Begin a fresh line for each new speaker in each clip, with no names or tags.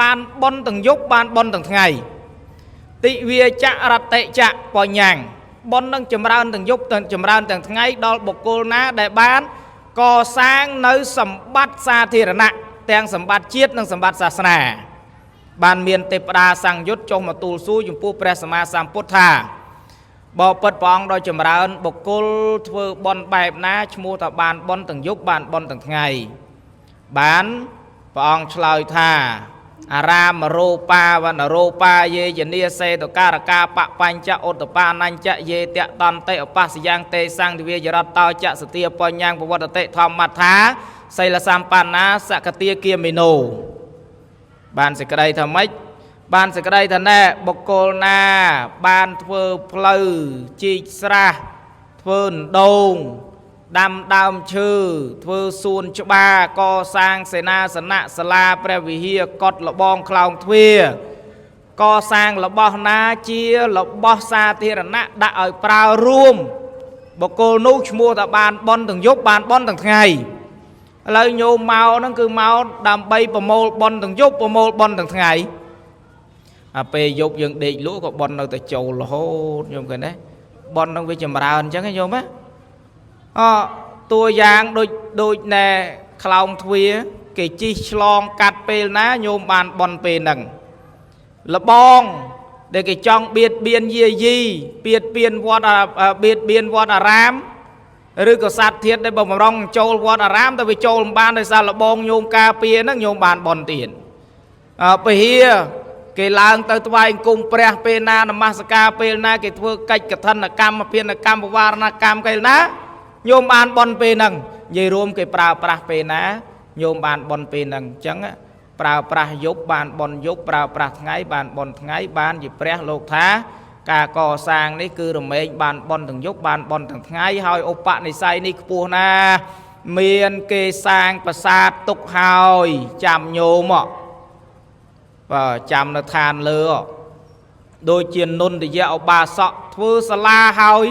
បានបុណ្យទាំងយប់បានបុណ្យទាំងថ្ងៃទិវាចរតិចៈបញ្ញាំងបុណ្យនឹងចម្រើនទាំងយប់ទាំងចម្រើនទាំងថ្ងៃដល់បុគ្គលណាដែលបានកសាងនៅសម្បត្តិសាធារណៈទាំងសម្បត្តិជាតិនិងសម្បត្តិសាសនាបានមានទេពតាសង្យុត្តចុះមកទូលសួរចំពោះព្រះសម្មាសម្ពុទ្ធថាបបិទ្ធព្រះអង្គដោយចម្រើនបុគ្គលធ្វើបុណ្យបែបណាឈ្មោះថាបានបុណ្យទាំងយប់បានបុណ្យទាំងថ្ងៃបានព្រះអង្គឆ្លើយថាអារាមរោបាវនរោបាយេយនីសេតការកាបបញ្ចឧត្តបានញ្ចយេតតន្តិឧបសយ៉ាងទេសង្ទវាយរតតោចសទាបញ្ញាងពវត្តតិធម្មថាសីលសម្បណ្ណាសកតាគាមិណោបានសេចក្តីថាម៉េចបានសេចក្តីថាណែបុគ្គលណាបានធ្វើផ្លូវជីកស្រះធ្វើអណ្ដូងដាំដើមឈើធ្វើសួនច្បារកសាងសេនាសនៈសាលាព្រះវិហារកុដិលបងខ្លោងទ្វារកសាងរបស់ណាជារបស់សាធារណៈដាក់ឲ្យប្រើរួមបុគ្គលនោះឈ្មោះថាបានបុណ្យទាំងយប់បានបុណ្យទាំងថ្ងៃឥឡូវញោមមកហ្នឹងគឺមកដើម្បីប្រមូលបុណ្យទាំងយប់ប្រមូលបុណ្យទាំងថ្ងៃអាពេលយប់យើងដេកលក់ក៏បុណ្យនៅតែចូលរហូតញោមឃើញទេបុណ្យហ្នឹងវាចម្រើនអញ្ចឹងណាញោមណាអតួយ៉ាងដូចណែខ្លោងទ្វារគេជីកឆ្លងកាត់ពេលណាញោមបានបុណ្យពេលហ្នឹងលបងដែលគេចង់បៀតបៀនយាយីបៀតបៀនវត្តបៀតបៀនវត្តអារាមឬក៏សត្វធាតុដែលបំរុងចូលវត្តអារាមតែវាចូលមិនបានដោយសារលបងញោមការពារហ្នឹងញោមបានបុណ្យទៀតពហិគេឡើងទៅថ្វាយអង្គមព្រះពេលណានមស្ការពេលណាគេធ្វើកិច្ចកឋិនកម្មភិនកម្មបវារណកម្មពេលណាញោមបានបុណ្យពេលហ្នឹងនិយាយរួមគេប្រើប្រាស់ពេលណាញោមបានបុណ្យពេលហ្នឹងអញ្ចឹងប្រើប្រាស់យប់បានបុណ្យយប់ប្រើប្រាស់ថ្ងៃបានបុណ្យថ្ងៃបានជាព្រះលោកថាការកសាងនេះគឺរមែងបានបុណ្យទាំងយប់បានបុណ្យទាំងថ្ងៃហើយឧបនិស្ស័យនេះខ្ពស់ណាស់មានគេសាងប្រាសាទទុកហើយចាំញោមបាទចាំនៅឋានលើដូចជានន្ទយៈឧបាសកធ្វើសាលាហើយ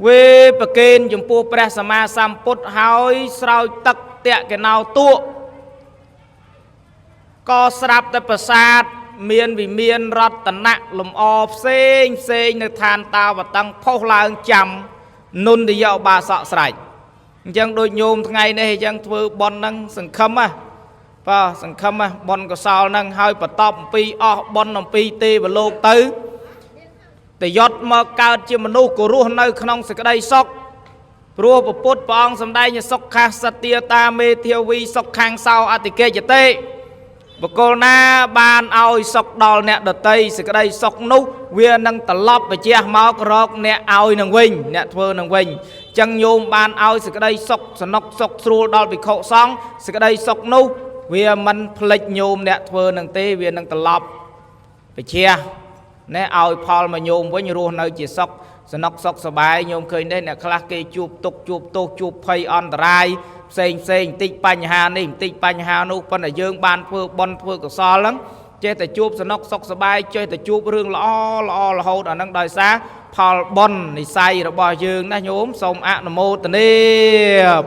វេប្រកេនចំពោះព្រះសម្មាសម្ពុទ្ធហើយស្រោចទឹកតកេណោទក់ក៏ស្រាប់តែប្រាសាទមានវិមានរតនៈលំអផ្សេងផ្សេងនៅឋានតាវតឹងផុសឡើងចាំនន្ទយៈឧបាសកស្រេចអញ្ចឹងដូចញោមថ្ងៃនេះអញ្ចឹងធ្វើបុណ្យហ្នឹងសង្ឃឹមណាបាទសង្ឃឹមណាបុណ្យកុសលហ្នឹងហើយបន្ទាប់អំពីអស់បុណ្យអំពីទេវលោកទៅតយត់មកកើតជាមនុស្សក៏រស់នៅក្នុងសេចក្តីសុខព្រោះពុទ្ធព្រះអង្គសម្ដែងសុខសទាតាមេធាវីសុខខាងសោអតិកេចតិបុគ្គលណាបានឲ្យសុខដល់អ្នកដតីសេចក្តីសុខនោះវានឹងត្រឡប់បជាមករកអ្នកឲ្យនឹងវិញអ្នកធ្វើនឹងវិញចឹងញោមបានឲ្យសេចក្តីសុខសនុកសុខស្រួលដល់ភិក្ខុសង្ឃសេចក្តីសុខនោះវាមិនភ្លេចញោមអ្នកធ្វើនឹងទេវានឹងត្រឡប់បជាណែឲ្យផលមកញោមវិញរស់នៅជាសុខសនុកសុខសប្បាយញោមឃើញទេអ្នកខ្លះគេជួបទុក្ខជួបទោសជួបភ័យអន្តរាយផ្សេងផ្សេងបន្តិចបញ្ហានេះបន្តិចបញ្ហានោះប៉ុន្តែយើងបានធ្វើបុណ្យធ្វើកុសលហ្នឹងចេះតែជួបសនុកសុខសប្បាយចេះតែជួបរឿងល្អល្អរហូតអាហ្នឹងដោយសារផលបុណ្យនិស័យរបស់យើងណាញោមសូមអនុមោទនា។